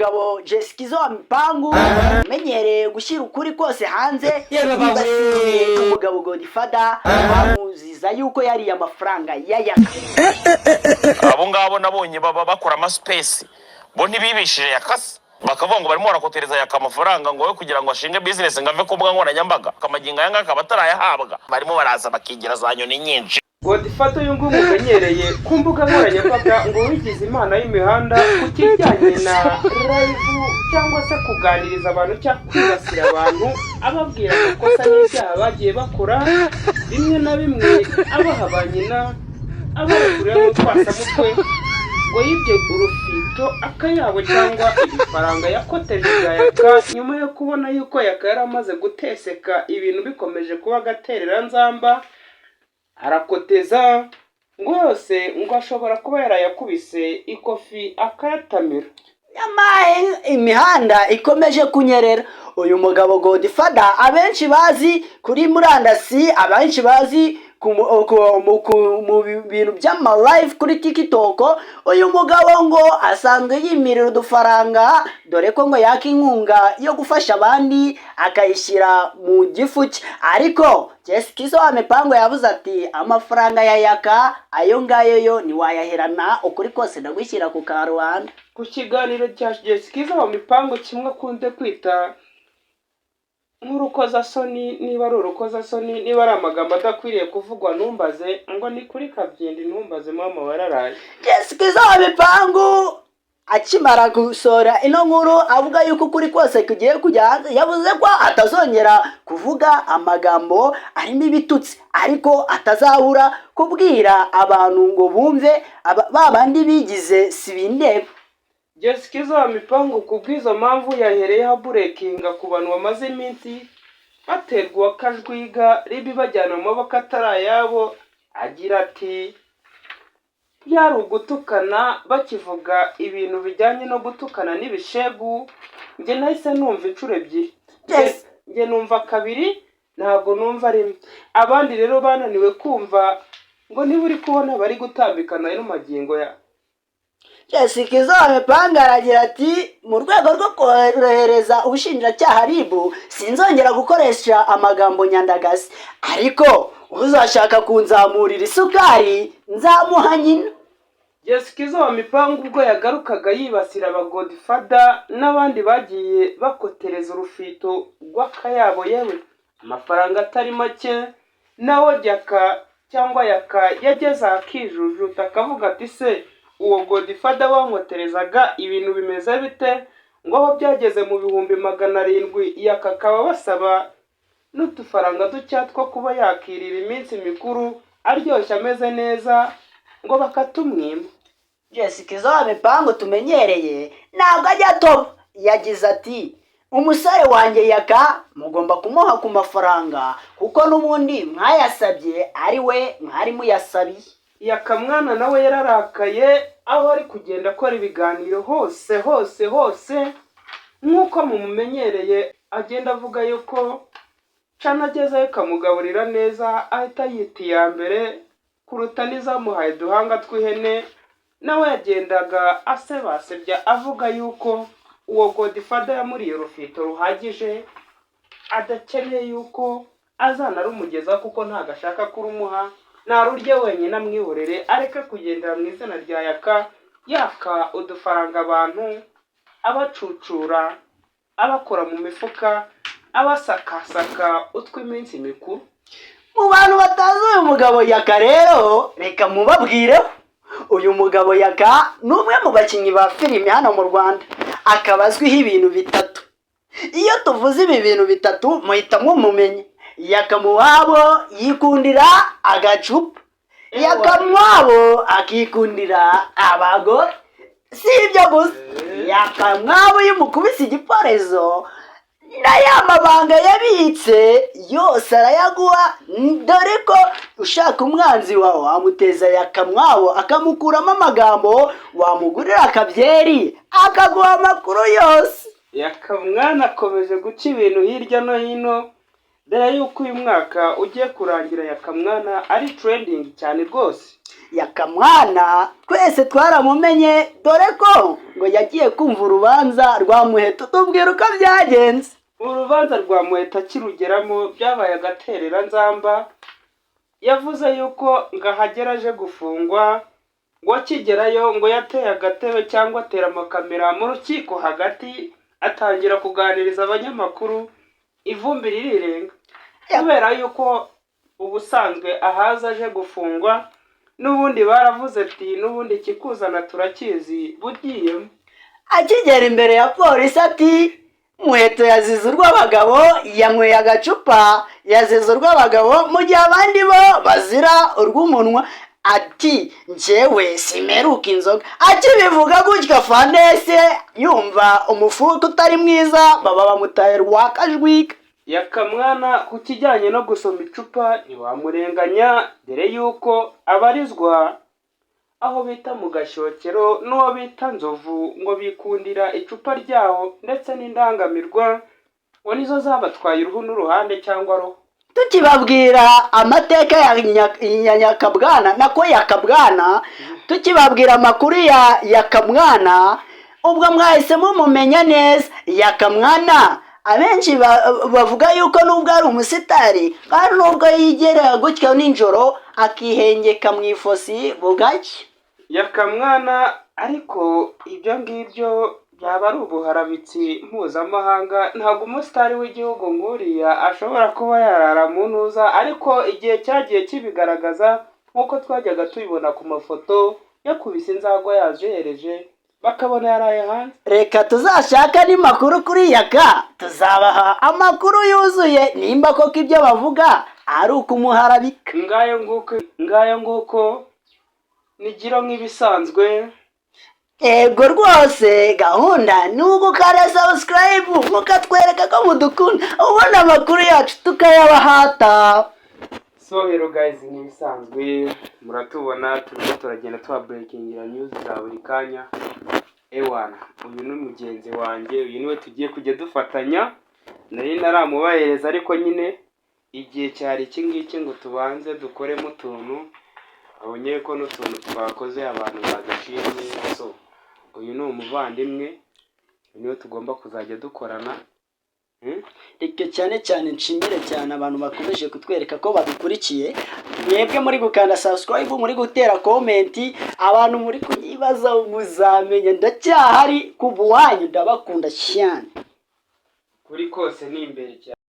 Mugabo Jessica wa Mipangu umenyereye gushyira ukuri kose hanze yibasiye umugabo Godfather, bamuziza yuko yariye amafaranga ya Yaka. Abo ngabo nabonye baba bakora amaspace, bo ntibibishije Yakase, bakavuga ngo barimo barakotereza Yaka amafaranga ngo we kugira ngo ashinge business, ngo ave ku mbuga nkoranyambaga. Amagingo aya ngaya akaba atarayahabwa. Barimo baraza bakigira za nyoni nyinshi. Godfather uyu nguyu mumenyereye ku mbuga nkoranyambaga, ngo wigize imana y'imihanda ku kijyanye na live cyangwa se kuganiriza abantu cyangwa kwibasira abantu, ababwira amakosa n'ibyaha bagiye bakora bimwe na bimwe, abaha ba nyina, abarekurira n'utwasamutwe, ngo yibye urufito akayabo cyangwa ibifaranga yakoteje bya Yaka, nyuma yo kubona yuko Yaka yari amaze guteseka, ibintu bikomeje kuba agatereranzamba, arakoteza ngo yose, ngo ashobora kuba yarayakubise ikofi akayatamira. Nyamara imihanda ikomeje kunyerera. Uyu mugabo Godfather abenshi bazi kuri murandasi, abenshi bazi mu bintu by'ama live kuri TikTok, uyu mugabo ngo asanzwe yimirira udufaranga, dore ko ngo yaka inkunga yo gufasha abandi akayishyira mu gifu cye. Ariko Jessica wa Mipango yavuze ati: "Amafaranga ya Yaka ayo ngayo yo ntiwayaherana, ukuri kose ndagushyira ku karubanda." Ku kiganiro cya Jessica wa Mipango, kimwe akunze kwita nk'urukozasoni, niba ari urukozasoni, niba ari amagambo adakwiriye kuvugwa, ntumbaze ngo ni kuri kabyindi, ntumbaze mama wararaye. Jessica wa Mipangu akimara gusohora ino nkuru avuga yuko ukuri kose kugiye kujya hanze, yavuze ko atazongera kuvuga amagambo arimo ibitutsi, ariko atazabura kubwira abantu ngo bumve ba bandi bigize sibindeba. Jessica wa Mipango ku bw'izo mpamvu yahereyeho aburekinga ku bantu bamaze iminsi baterwa akajwiga ribi bajyana mu maboko atari ayabo, agira ati: "Byari ugutukana, bakivuga ibintu bijyanye no gutukana n'ibishegu, njye nahise numva inshuro ebyiri." Njye numva kabiri, ntabwo numva rimwe. Abandi rero bananiwe kumva ngo niba uri kubona bari gutambikana rero magingo ya Jessica wa Mipango aragira ati: "Mu rwego rwo korohereza ubushinjacyaha, RIB, sinzongera gukoresha amagambo nyandagazi, ariko uzashaka kunzamurira isukari nzamuha nyina." Jessica wa Mipango ubwo yagarukaga yibasira abagodfather n'abandi bagiye bakotereza urufito rw'akayabo, yewe amafaranga atari make, nawe Jyaka cyangwa Yaka yageze akijujuta akavuga ati: "Se uwo godfather wankoterezaga ibintu bimeze bite?" Ngo aho byageze mu 700,000, Yaka akaba basaba n'udufaranga duke two kuba yakirira iminsi mikuru aryoshye ameze neza, ngo bakatumwima. Jessica wa Mipango tumenyereye ntabwo ajya atoba. Yagize ati: "Umusore wanjye Yaka mugomba kumuha ku mafaranga, kuko n'ubundi mwayasabye ari we mwari muyasabiye." Yakamwana nawe yararakaye, aho ari kugenda akora ibiganiro hose hose hose nk'uko mumumenyereye, agenda avuga yuko cana agezeyo ikamugaburira neza, ahita yita iya mbere kuruta n'izamuhaye uduhanga tw'ihene. Nawe yagendaga asebasebya avuga yuko uwo godfather yamuriye urufito ruhagije, adakeneye yuko azanarumugezaho, kuko ntabwo ashaka kurumuha, narurye wenyine amwihorere, areke kugendera mu izina rya Yaka, yaka udufaranga abantu, abacucura, abakora mu mifuka, abasakasaka utw'iminsi mikuru. Mu bantu batazi uyu mugabo Yaka rero, reka mubabwireho. Uyu mugabo Yaka ni umwe mu bakinnyi ba filime hano mu Rwanda, akaba azwiho ibintu bitatu. Iyo tuvuze ibi bintu bitatu muhita mumumenye. Yaka muwabo yikundira agacupa, Yaka mwabo akikundira abagore. Si ibyo gusa, Yaka mwabo iyo umukubise igiporezo na ya mabanga yabitse yose arayaguha, dore ko ushaka umwanzi wawe wamuteza Yakamwabo akamukuramo amagambo, wamugurira akabyeri akaguha amakuru yose. Yakamwana akomeje guca ibintu hirya no hino, dore yuko uyu mwaka ugiye kurangira Yakamwana ari trending cyane rwose. Yakamwana twese twaramumenye, dore ko ngo Ngo yagiye kumva urubanza rwa Muheto. Tubwira uko byagenze. Urubanza rwa Muheto akirugeramo byabaye agatereranzamba. Yavuze yuko ngo ahagera aje gufungwa, ngo akigerayo ngo yateye agatebe cyangwa atera amakamera mu rukiko hagati, atangira kuganiriza abanyamakuru, ivumbi ririrenga, kubera yuko ubusanzwe ahaza aje gufungwa. N'ubundi baravuze ati: "N'ubundi ikikuzana turakizi, bugiyemo." Akigera imbere ya polisi ati: "Muheto yazize urw'abagabo, yanyweye agacupa, yazize urw'abagabo, mu gihe abandi bo bazira urw'umunwa." Ati: "Njyewe simeruka inzoga." Akibivuga gutyo, fanese yumva umufuka utari mwiza, baba bamutaye rwakajwika. Yakamwana ku kijyanye no gusoma icupa ntiwamurenganya, dore yuko abarizwa aho bita mu Gashyokero n'uwo bita Nzovu, ngo bikundira icupa ryaho ndetse n'indangamirwa, ngo nizo zabatwaye uruhu n'uruhande cyangwa roho. Tukibabwira amateka ya Nyakabwana, nako Yakabwana, tukibabwira amakuru ya Yakamwana, ubwo mwahise mumumenya neza. Yakamwana abenshi bavuga yuko nubwo ari umusitari, kandi nubwo yigera gutya nijoro akihengeka mu ifosi bugacya. Yakamwana, ariko ibyo ngibyo byaba ari ubuharabitsi mpuzamahanga. Ntabwo umusitari w'igihugu nk'uriya ashobora kuba yarara mu ntuza, ariko igihe cyagiye kibigaragaza nk'uko twajyaga tubibona ku mafoto, yakubise inzagwa yazihereje, bakabona yaraye hanze. Reka tuzashake andi makuru kuri Yaka, tuzabaha amakuru yuzuye nimba koko ibyo bavuga ari ukumuharabika. Ngayo nguko, ngayo nguko, nigiro nk'ibisanzwe. Yego rwose, gahunda ni ugukanda subscribe, mukatwereka ko mudukunda, ubona amakuru yacu tukayabahata. So hello guys, nk'ibisanzwe muratubona turimo turagenda tuba breakingira news za buri kanya. Ewana, uyu ni mugenzi wanjye, uyu niwe tugiye kujya dufatanya. Nari naramubahereza, ariko nyine igihe cyari iki ngiki ngo tubanze dukoremo utuntu, abonye ko n'utuntu twakoze abantu badashimye. So uyu ni umuvandimwe, uyu niwe tugomba kuzajya dukorana. Reka cyane cyane nshimire cyane abantu bakomeje kutwereka ko badukurikiye, mwebwe muri gukanda subscribe, muri gutera comment, abantu muri kunyibaza muzamenya ndacyahari ku buwanyu, ndabakunda cyane. Kuri kose ni imbere cyane.